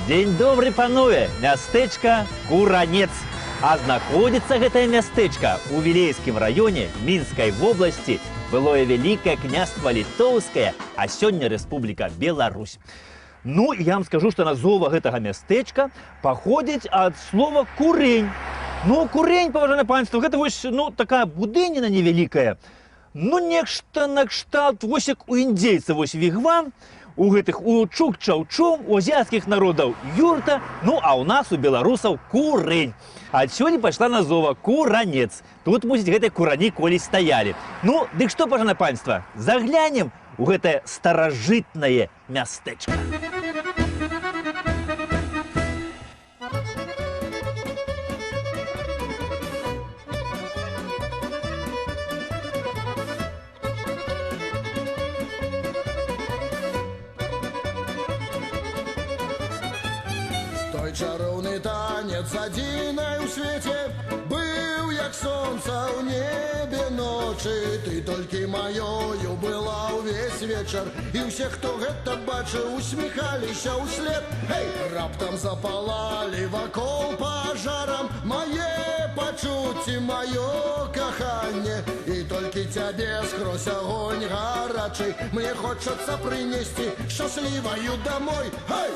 Дзень добры, панове! Мястэчка Куранец. А знаходзіцца гэтае мястэчка ў Вілейскім раёне Мінскай вобласці, былое Вялікае княства Літоўскае, а сёння Рэспубліка Беларусь. Ну, я вам скажу, што назова гэтага мястэчка паходзіць ад слова «курень». Ну, курень, паважанае панства, гэта вось, ну, такая будыніна невялікая. Ну, нешта накшталт, вось як у індзейца, вось вігвам, у гэтых, у чукчаў-чум, у азіяцкіх народаў юрта, ну, а ў нас, у беларусаў, курень. Адсюль пайшла назова Куранец. Тут, мусіць, гэтыя курані колісь стаялі. Ну, дык што, паважанае панства, заглянем у гэтае старажытнае мястэчка. Той чароўны танец адзінай у свеце быў, як сонца ў небе ночы. Ты толькі маёю была ўвесь вечар, і ўсе, хто гэта бачыў, усміхаліся ўслед. Эй, раптам запалалі вакол пажарам мае пачуцці, маё каханне. І толькі цябе скрозь агонь гарачы мне хочацца прынесці шчасліваю домой. Эй!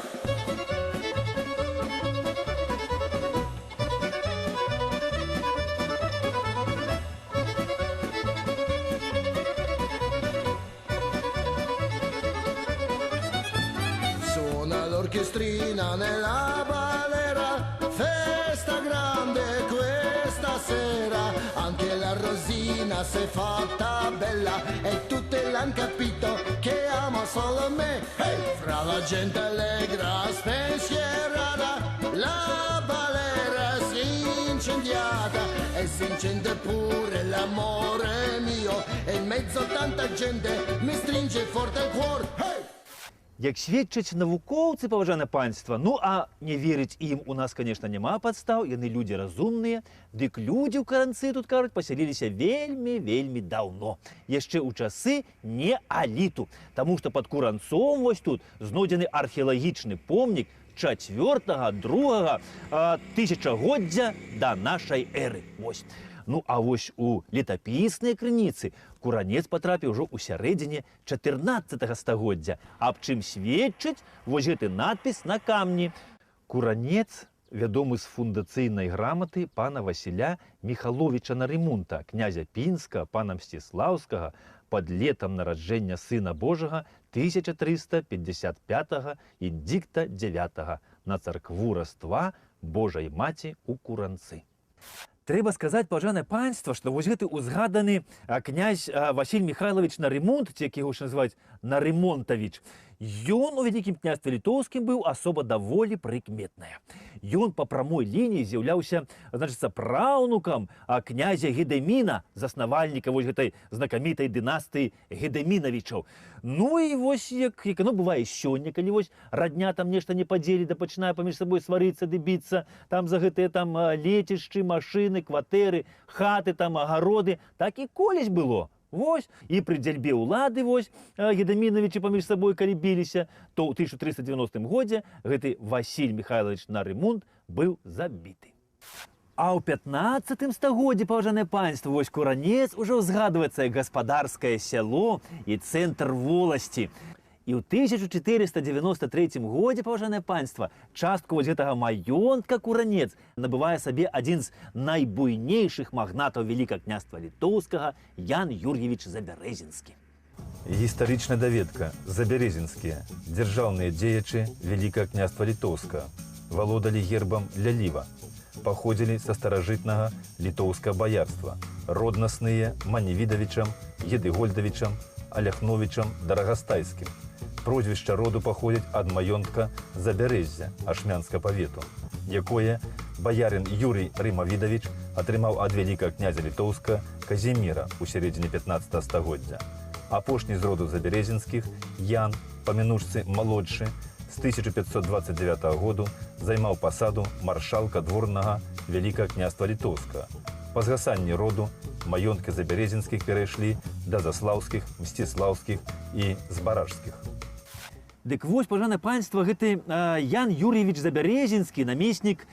Suona l'orchestrina nella balera, festa grande questa sera, anche la Rosina s'è fatta bella e tutte l'han capito che ama solo me. Hey! Fra la gente allegra spensierata, la balera si incendiata e si incende pure l'amore mio e in mezzo a tanta gente mi stringe forte il cuore. Hey! Як сведчаць навукоўцы, паважанае панства, ну а не верыць ім у нас, конечно, няма падстаў, яны людзі разумныя, дык людзі ў Каранцы, тут кажуць, пасяліліся вельмі, вельмі даўно, яшчэ ў часы неаліту, таму што пад Куранцом вось тут знойдзены археалагічны помнік чацвёртага, другага, тысячагоддзя да нашай эры. Вось. Ну, а вось у летапісныя крыніцы Куранец патрапіў ужо ў сярэдзіне 14 стагоддзя, аб чым сведчыць вось гэты надпіс на камні. Куранец вядомы з фундацыйнай граматы пана Васіля Міхаловіча Нарымунта, князя Пінска, пана Мсціслаўскага, пад летам нараджэння Сына Божага 1355 індикта 9 на царкву Раства Божай Маці у Куранцы. Трэба сказаць, паважанае панства, што вось гэты узгаданы, князь, Васіль Михайлович Нарымонт, ці як яго яшчэ называюць Нарымонтавіч, ён у Вялікім княстве Літоўскім быў асоба даволі прыкметная. Ён па прамой лініі з'яўляўся, значыцца, праўнукам, князя Гедэміна, заснавальніка вось гэтай знакамітай дынастыі Гедэмінавічаў. Ну і вось як оно бывае сёння, калі вось радня там нешта не падзелі, да пачынае паміж сабой сварыцца ды біцца, там за гэтыя лецішчы, машыны, кватэры, хаты, агароды, так і колісь было. Вось, і пры дзяльбе ўлады вось, Гедэмінавічы паміж сабой калі біліся, то ў 1390 годзе гэты Васіль Михайлович Нарымонт быў забіты. А ў 15 стагоддзі, паважанае панства, вось Куранец ужо ўзгадваецца як гаспадарскае сяло і цэнтр воласці. І ў 1493 годзе, паважанае панства, частку вось гэтага маёнтка Куранец набывае сабе адзін з найбуйнейшых магнатаў Вялікага княства Літоўскага Ян Юр'евіч Забярэзінскі. Гістарычная даведка. Забярэзінскія, дзяржаўныя дзеячы Вялікага княства Літоўскага, валодалі гербам Ляліва, паходзілі са старажытнага літоўскага баярства, роднасныя Маневідавічам, Едыгольдавічам, Аляхновічам Дарагастайскім. Прозвішча роду паходзіць ад маёнтка Забярэззя Ашмянскага павету, якое баярын Юрый Рымавідавіч атрымаў ад вялікага князя літоўскага Казіміра ў сярэдзіне 15 стагоддзя. Апошні з роду Забярэзінскіх Ян, па мінушцы малодшы, з 1529 году займаў пасаду маршалка дворнага Вялікага княства Літоўскага. Па згасанні роду маёнткі Забярэзінскіх перайшлі да Заслаўскіх, Мсціслаўскіх і Збаражскіх. Дык вось, пажанае панства, гэты Ян Юр'евіч Забярэзінскі, намеснік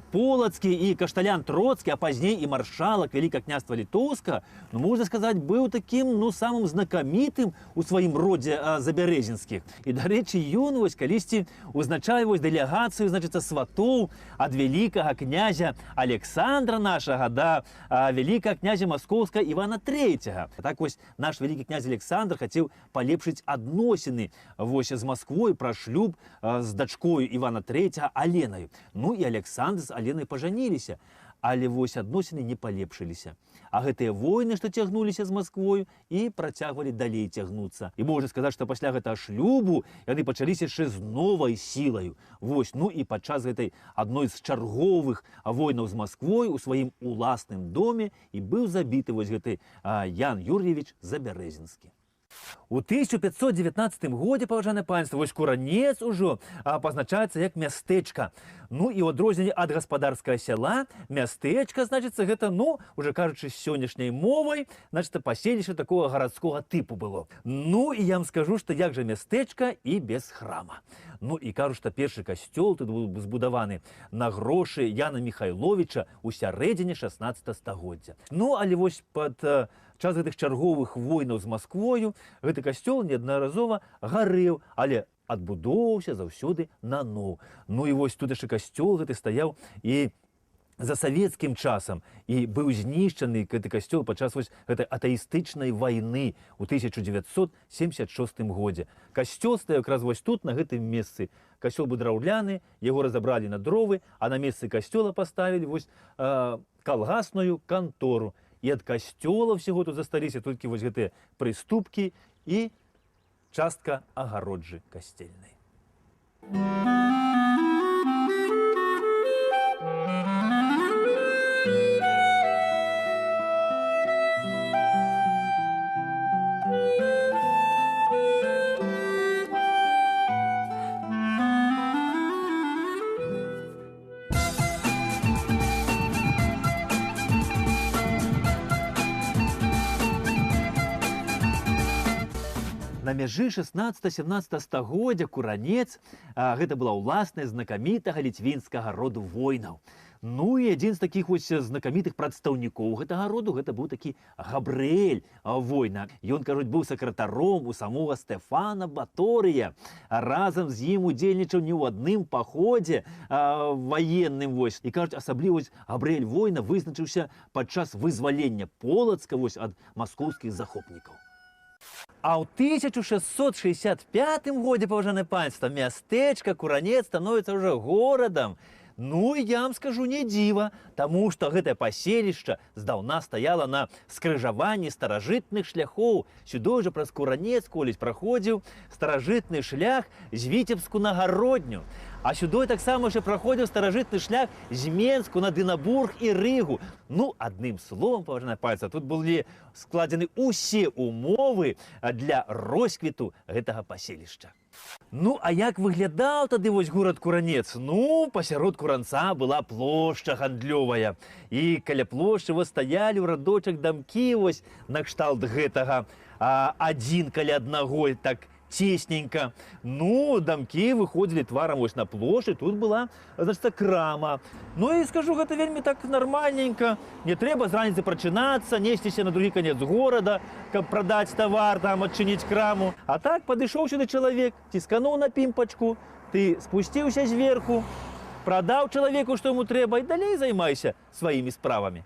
Полацкі і кашталян Троцкі, а пазней і маршалак Вялікага княства Літоўскага, ну, можна сказаць, быў такім, ну, самым знакамітым у сваім родзе Забярэзінскіх. І, дарэчы, ён вось калісьці узначальваў вось дэлегацыю, значыцца, сватоў ад вялікага князя Александра нашага да вялікага князя маскоўскага Івана Трэцяга. Так вось наш вялікі князь Александр хацеў палепшыць адносіны вось з Масквой пра шлюб з дачкою Івана Трэцяга Аленаю. Ну і Александр з Аленай пажаніліся, але вось адносіны не палепшыліся. А гэтыя войны, што цягнуліся з Масквою, і працягвалі далей цягнуцца. І можна сказаць, што пасля гэтага шлюбу яны пачаліся яшчэ з новай сілаю. Вось, ну і падчас гэтай адной з чарговых войнаў з Масквой у сваім уласным доме і быў забіты вось гэты Ян Юр'евіч Забярэзінскі. У 1519 годзе, паважанае панства, вось Куранец ужо пазначаецца як мястэчка. Ну і ў адрозненне ад гаспадарскага сяла, мястэчка, значыцца, гэта, ну, уже кажучы сённяшняй мовай, значыцца, паселішча такога гарадскога тыпу было. Ну і я вам скажу, што як жа мястэчка і без храма. Ну і кажу, што першы касцёл тут быў збудаваны на грошы Яна Михайловича ў сярэдзіне 16 стагоддзя. Ну, але вось пад час гэтых чарговых войнаў з Масквою гэты касцёл неаднаразова гарэў, але адбудоўваўся заўсёды наноў. Ну і вось тут яшчэ касцёл гэты стаяў і за савецкім часам, і быў знішчаны гэты касцёл падчас вось гэтай атэістычнай вайны ў 1976 годзе. Касцёл стаяў якраз вось тут, на гэтым месцы. Касцёл быў драўляны, яго разабралі на дровы, а на месцы касцёла паставілі вось калгасную кантору. І ад касцёла ўсяго тут засталіся толькі вось гэтыя прыступкі і частка агароджы касцельнай. На мяжы 16-17 стагоддзя Куранец, гэта была ўласная знакамітага ліцвінскага роду войнаў. Ну і адзін з такіх вось знакамітых прадстаўнікоў гэтага роду гэта быў такі Габрыэль Война. Ён, кажуць, быў сакратаром у самога Стэфана Баторыя. Разам з ім удзельнічаў не ў адным паходзе ваенным вось. І кажуць, асабліва вось Габрыэль Война вызначыўся падчас вызвалення Полацка вось ад маскоўскіх захопнікаў. А ў 1665 годзе, паважанае панства, мястэчка Куранец становіцца ўжо горадам. Ну, я вам скажу, не дзіва, таму што гэтае паселішча здаўна стаяла на скрыжаванні старажытных шляхоў. Сюды ўжо праз Куранец колісь праходзіў старажытны шлях з Віцебску на Гародню. А сюды таксама яшчэ праходзіў старажытны шлях з Менску на Дынабург і Рыгу. Ну, адным словам, паважанае панства, тут былі складзены усе умовы для росквіту гэтага паселішча. Ну, а як выглядаў тады вось горад Куранец? Ну, пасярод Куранца была плошча гандлёвая. І каля плошчы вось стаялі ў радочак дамкі вось накшталт гэтага, адзін каля аднаго, так тесненько. Ну, дамкі выходзілі тварам вось на плошчы, тут была, значит, крама. Ну і скажу, гэта вельмі так нармальненько. Не трэба з раніцы прачынацца, несціся на другі канец горада, каб прадаць тавар, там, адчыніць краму. А так падышоў сюды чалавек, ціскануў на пімпачку, ты спусціўся зверху, прадаў чалавеку, што яму трэба, і далей займайся сваімі справамі.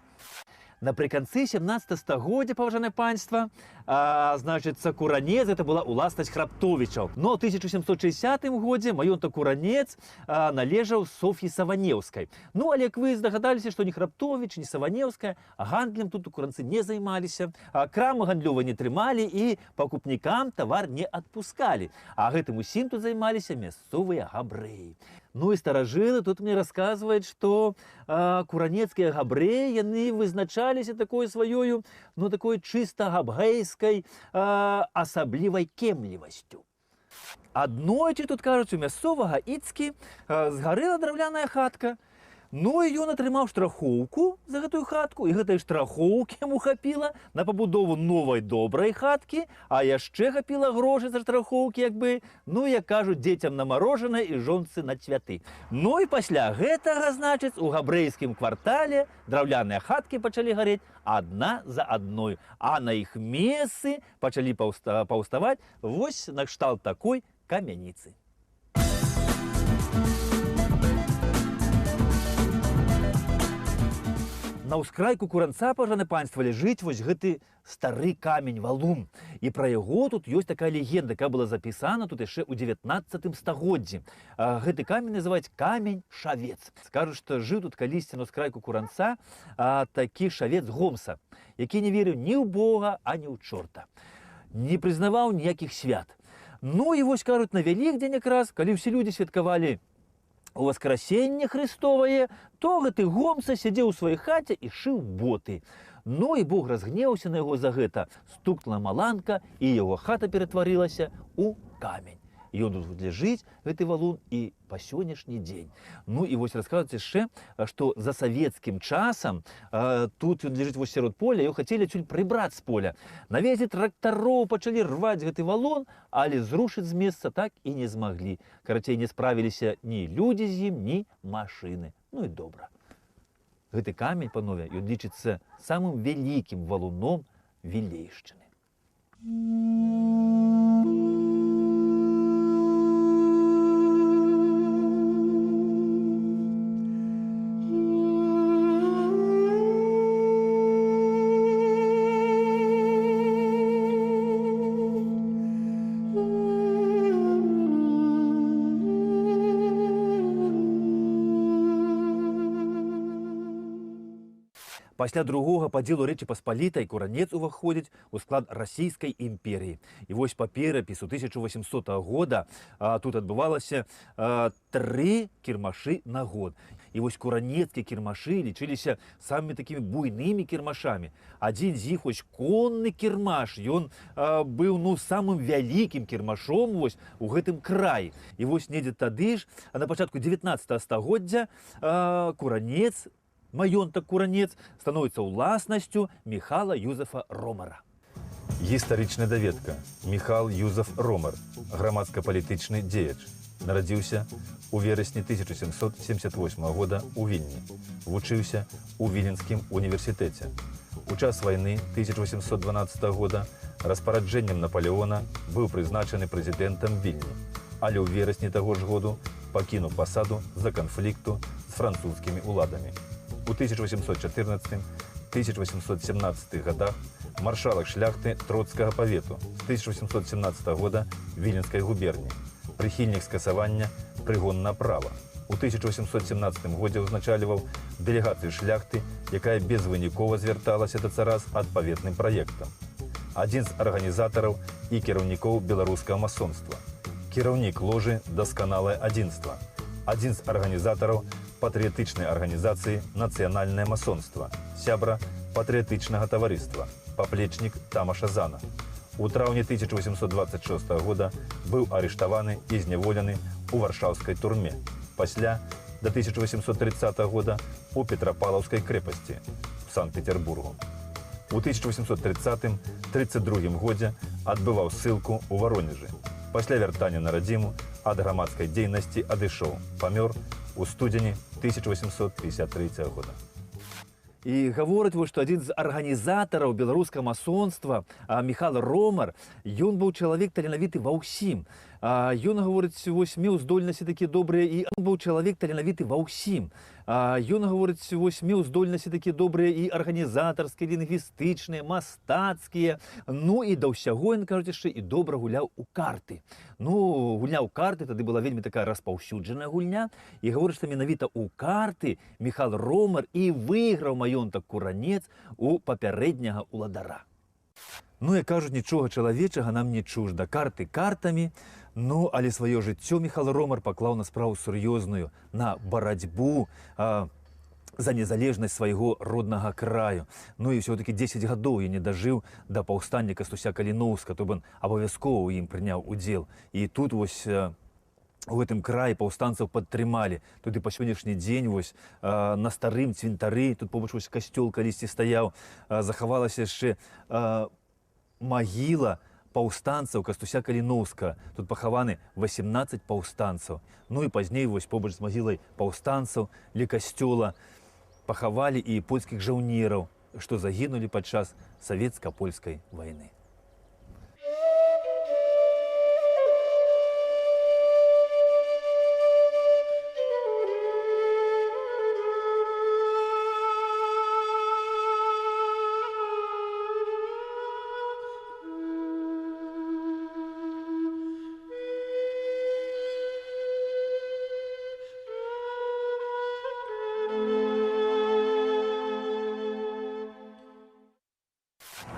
Напрыканцы 17 стагоддзя, паважанае панства, значыцца, Куранец гэта была ўласнасць Храптовічаў. Но ў 1760 годзе маёнтак Куранец належаў Соф'і Саванеўскай. Ну, але як вы здагадаліся, што ні Храптовіч, ні Саванеўская гандлем тут у Куранцы не займаліся, крамы гандлёвыя не трымалі і пакупнікам тавар не адпускалі. А гэтым усім тут займаліся мясцовыя габрэі. Ну і старажылы тут мне расказваюць, што куранецкія габрэі, яны вызначаліся такой сваёю, ну такой чыста габгэйскай асаблівай кемлівасцю. Аднойчы, тут кажуць, у мясцовага Іцкі згарэла драўляная хатка. Ну і ён атрымаў штрахоўку за гэтую хатку, і гэтай штрахоўкі яму хапіла на пабудову новай добрай хаткі, а яшчэ хапіла грошы за штрахоўкі, як бы, ну, як кажуць, дзецям на марожанае і жонцы на цвяты. Ну і пасля гэтага, значыць, у габрэйскім квартале драўляныя хаткі пачалі гарэць адна за адной, а на іх месцы пачалі паўставаць вось накшталт такой камяніцы. На ўскрайку Куранца, пажаны панства, ляжыць вось гэты стары камень валун. І пра яго тут ёсць такая легенда, якая была запісана тут яшчэ ў 19 стагоддзі. Гэты камень называюць камень шавец. Скажуць, што жыў тут калісьці на ўскрайку Куранца такі шавец Гомса, які не верыў ні ў Бога, ані ў чорта. Не прызнаваў ніякіх свят. Ну і вось, кажуць, на Вялікдзень якраз, калі ўсе людзі святкавалі у Васкрасенне Хрыстовае, то гэты Гомса сядзеў у сваёй хаце і шыў боты. Ну і Бог разгневаўся на яго за гэта, стукнула маланка, і яго хата ператварылася ў камень. І ён тут ляжыць, гэты валун, і па сённяшні дзень. Ну і вось расказваюць яшчэ, што за савецкім часам тут ён ляжыць вось сярод поля, яго хацелі адсюль прыбраць з поля. Навезлі трактароў, пачалі рваць гэты валун, але зрушыць з месца так і не змаглі. Карацей, не справіліся ні людзі з ім, ні машыны. Ну і добра. Гэты камень, панове, ён лічыцца самым вялікім валуном Вілейшчыны. Пасля другога падзелу Рэчы Паспалітай Куранец уваходзіць у склад Расійскай імперіі. І вось па перапісу 1800 года тут адбывалася 3 кірмашы на год. І вось куранецкія кірмашы лічыліся самымі такімі буйнымі кірмашамі. Адзін з іх вось конны кірмаш, ён быў самым вялікім кірмашом вось у гэтым краі. І вось недзе тады ж, на пачатку 19 стагоддзя, Куранец, маёнтак Куранец, становіцца ўласнасцю Міхала Юзефа Ромара. Гістарычная даведка. Міхал Юзеф Ромар, грамадска-палітычны дзеяч. Нарадзіўся ў верасні 1778 года ў Вільні. Вучыўся ў Віленскім універсітэце. У час вайны 1812 года распараджэннем Наполеона быў прызначаны прэзідэнтам Вільні, але ў верасні таго ж году пакінуў пасаду з-за канфлікту з французскімі ўладамі. У 1814-1817 годах маршалак шляхты Троцкага павету, з 1817 года Віленскай губерні, прыхільнік скасавання прыгоннага права. У 1817 годзе ўзначальваў дэлегацыю шляхты, якая безвынікова звярталася да цара з адпаветным праектам. Адзін з арганізатараў і кіраўнікоў беларускага масонства. Кіраўнік ложы «Дасканалае адзінства». Адзін з арганізатараў патрыятычнай арганізацыі «Нацыянальнае масонства», сябра патрыятычнага таварыства, паплечнік Тамаша Зана. У траўні 1826 года быў арыштаваны і зняволены ў варшаўскай турме. Пасля до 1830 года у Петрапавлаўскай крэпасці в Санкт-Петербургу. У 1830-32 годзе адбываў ссылку ў Варонежы. Пасля вяртання на радзіму ад грамадскай дзейнасці адышоў, памёр у студзені 1853 года. І гавораць, што адзін з арганізатараў беларускага масонства Міхал Ромар, ён быў чалавек таленавіты ва ўсім. Ён, гаворыць, вось меў здольнасці такія добрыя, і ён быў чалавек таленавіты ва ўсім. Ён, гаворыць, вось меў здольнасці такія добрыя і арганізатарскія, лінгвістычныя, мастацкія. Ну і да ўсяго, ён, кажуць, яшчэ і добра гуляў у карты. Ну, гульня ў карты тады была вельмі такая распаўсюджаная гульня. І гаворыць, што менавіта ў карты Міхал Ромар і выйграў маёнтак Куранец у папярэдняга ўладара. Ну, як кажуць, нічога чалавечага нам не чужда. Карты картамі, ну, але сваё жыццё Міхал Ромар паклаў на справу сур'ёзную, на барацьбу за незалежнасць свайго роднага краю. Ну і ўсё-такі 10 гадоў я не дажыў да паўстання Кастуся Каліноўска, то б ён абавязкова ў ім прыняў удзел. І тут вось у гэтым краі паўстанцаў падтрымалі. Тут і па сённяшні дзень вось на старым цвінтары, тут побач вось касцёл калісьці стаяў, захавалася яшчэ магіла паўстанцаў Кастуся Каліноўскага. Тут пахаваны 18 паўстанцаў. Ну і пазней вось побач з магілай паўстанцаў ля касцёла пахавалі і польскіх жаўнераў, што загінулі падчас савецка-польскай вайны.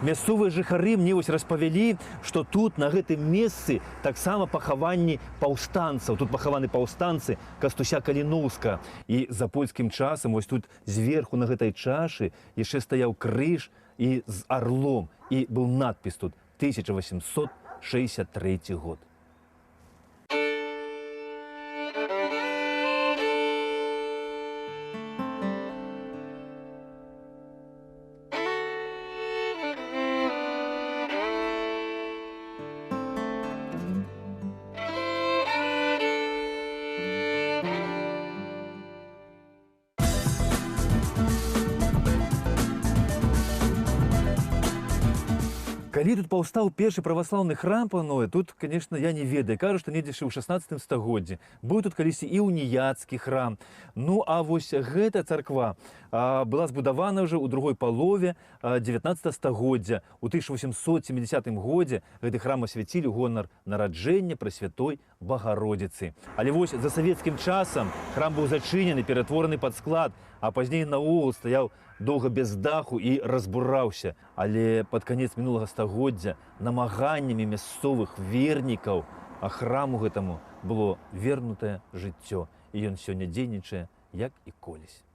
Мясцовыя жыхары мне вось распавялі, што тут, на гэтым месцы, таксама пахаванні паўстанцаў. Тут пахаваны паўстанцы Кастуся Каліноўскага. І за польскім часам вось тут зверху на гэтай чашы яшчэ стаяў крыж і з арлом. І быў надпіс тут 1863 год. Калі тут паўстаў першы праваслаўны храм, панове, тут, конечно, я не ведаю. Кажу, што недзе яшчэ ў 16 стагоддзі. Быў тут калісьці і уніяцкі храм. Ну, а вось гэта царква была збудавана ўжо ў другой палове 19 стагоддзя. У 1870 годзе гэты храм асвяцілі ў гонар нараджэння Прасвятой Багародзіцы. Але вось за савецкім часам храм быў зачынены, ператвораны пад склад, а пазней наогул стаяў доўга без даху і разбураўся. Але пад канец мінулага стагоддзя намаганнямі мясцовых вернікаў, а храму гэтаму было вернутае жыццё. І ён сёння дзейнічае, як і колісь.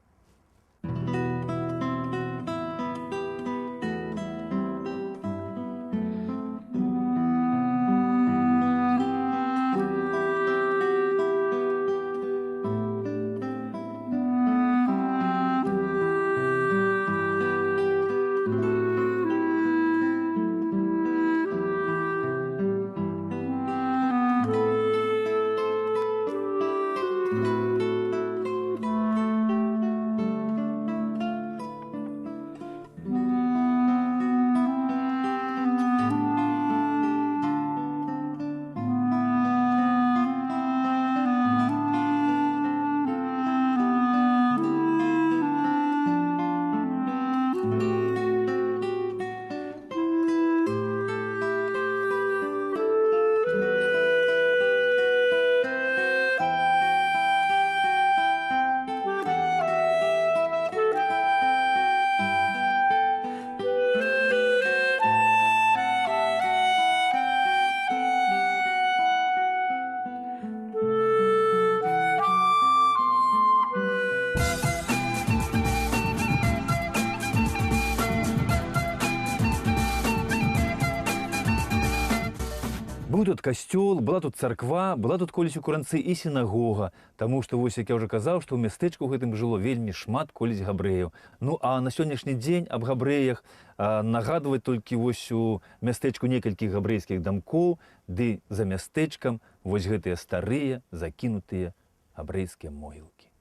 Быў тут касцёл, была тут царква, была тут колісь у Куранцы і сінагога, таму што, вось, як я ўжо казаў, што ў мястэчку гэтым жыло вельмі шмат колісь габрэяў. Ну а на сённяшні дзень аб габрэях нагадваць толькі вось у мястэчку некалькі габрэйскіх дамкоў, ды за мястэчкам вось гэтыя старыя закінутыя габрэйскія могілкі.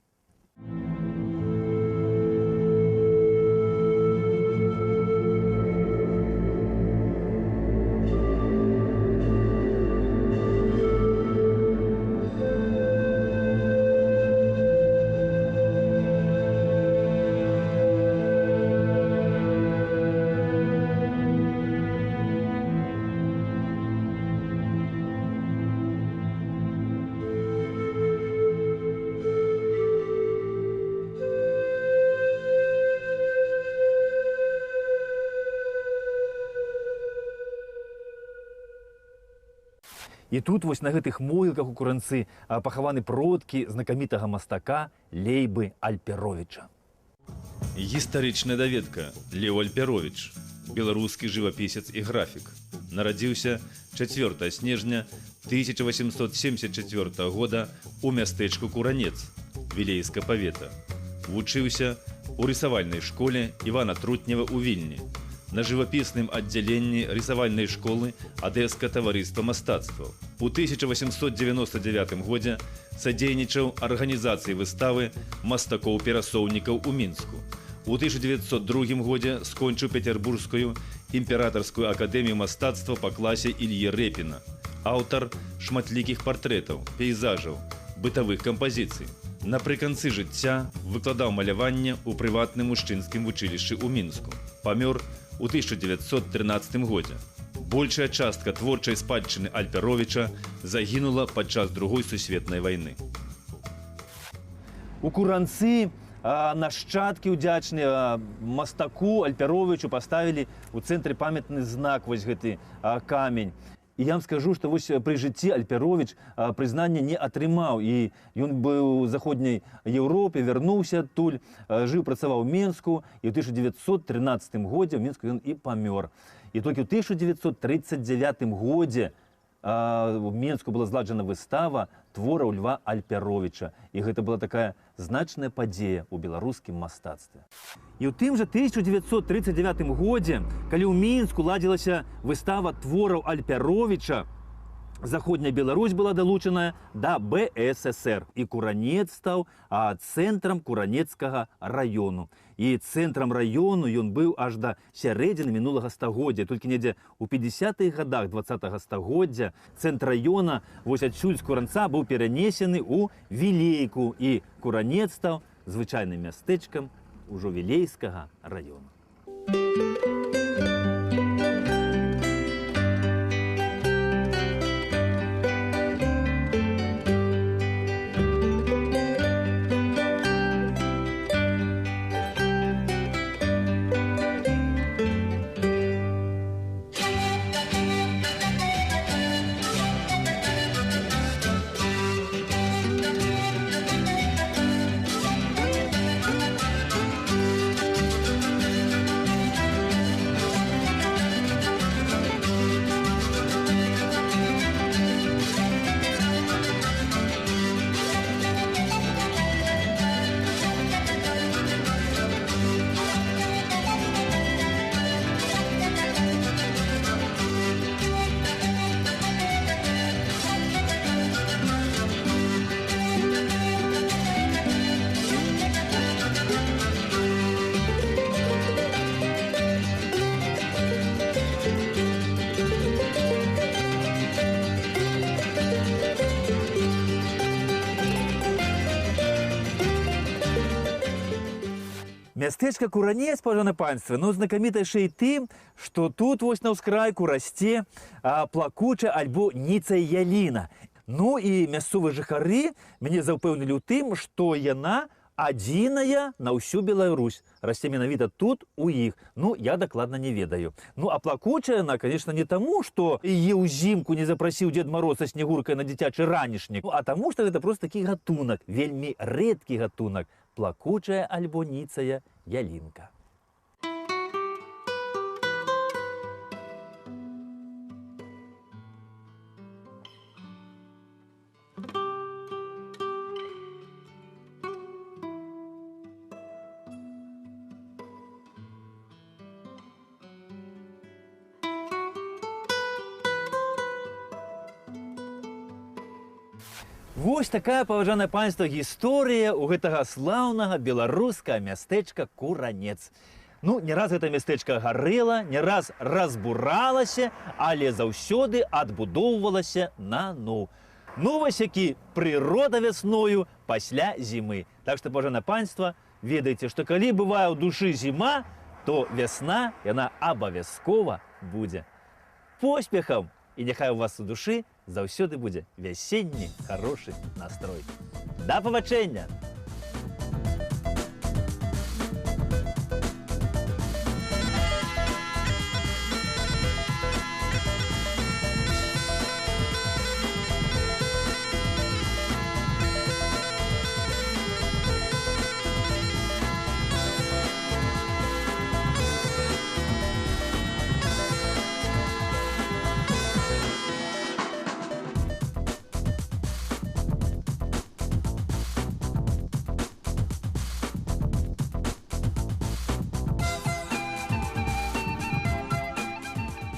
І тут вось на гэтых могілках у Куранцы пахаваны продкі знакамітага мастака Лейбы Альперовіча. Гістарычная даведка. Леў Альперовіч, беларускі жывапісец і графік. Нарадзіўся 4 снежня 1874 года у мястэчку Куранец Вілейска павета. Вучыўся у рысавальнай школе Івана Трутнева ў Вільні, на жывапісным аддзяленні рысавальнай школы Адэскага таварыства мастацтваў. У 1899 годзе садзейнічаў арганізацыі выставы мастакоў-перасоўнікаў у Мінску. У 1902 годзе скончыў Пецярбургскую імператарскую акадэмію мастацтва па класе Ільі Рэпіна. Аўтар шматлікіх партрэтаў, пейзажаў, бытавых кампазіцый. Напрыканцы жыцця выкладаў маляванне ў прыватным мужчынскім вучылішчы ў Мінску. Памёр у 1913 годзе. Большая частка творчай спадчыны Альпяровіча загінула падчас Другой сусветнай вайны. У Куранцы нашчадкі ўдзячныя мастаку Альпяровічу паставілі ў цэнтры памятны знак, вось гэты камень. І я вам скажу, што вось пры жыцці Альпяровіч прызнання не атрымаў. І ён быў у заходняй Еўропе, вярнуўся адтуль, жыў, працаваў у Менску, і ў 1913 годзе ў Менску ён і памёр. І толькі ў 1939 годзе у Менску была зладжана выстава твораў Льва Альпяровіча. І гэта была такая значная падзея ў беларускім мастацтве. І ў тым жа 1939 годзе, калі ў Мінску ладзілася выстава твораў Альпяровіча, Заходняя Беларусь была далучаная да БССР. І Куранец стаў цэнтрам Куранецкага раёну. І цэнтрам раёну ён быў аж да сярэдзіны мінулага стагоддзя. Толькі недзе ў 50-х годах 20-го стагоддзя цэнтр раёна вось адсюль з Куранца быў перанесены ў Вілейку. І Куранец стаў звычайным мястэчкам ужо Вілейскага раёна. Мястэчка Куранец, паважанае панства, ну, знакаміта яшчэ і тым, што тут вось на ўскрайку расце плакучая альбо ніцая яліна. Ну і мясцовыя жыхары мяне заўпэўнілі ў тым, што яна адзіная на ўсю Беларусь. Расце менавіта тут у іх. Ну, я дакладна не ведаю. Ну, а плакучая яна, конечно, не таму, што яе ўзімку не запрасіў Дзед Мароз са Снегуркай на дзіцячы ранішнік, а таму, што гэта проста такі гатунак, вельмі рэдкі гатунак. Плакучая альбо ніцая ялінка. Вось такая, паважанае панства, гісторыя ў гэтага слаўнага беларускага мястэчка Куранец. Ну, не раз гэта мястэчка гарэла, не раз разбуралася, але заўсёды адбудоўвалася наноў. Ну, вось які прырода вясною пасля зімы. Так што, паважанае панства, ведайце, што калі бывае ў душы зіма, то вясна, яна абавязкова будзе. Поспехам! І няхай у вас у душы заўсёды будзе вясенні хорошы настрой. Да пабачэння!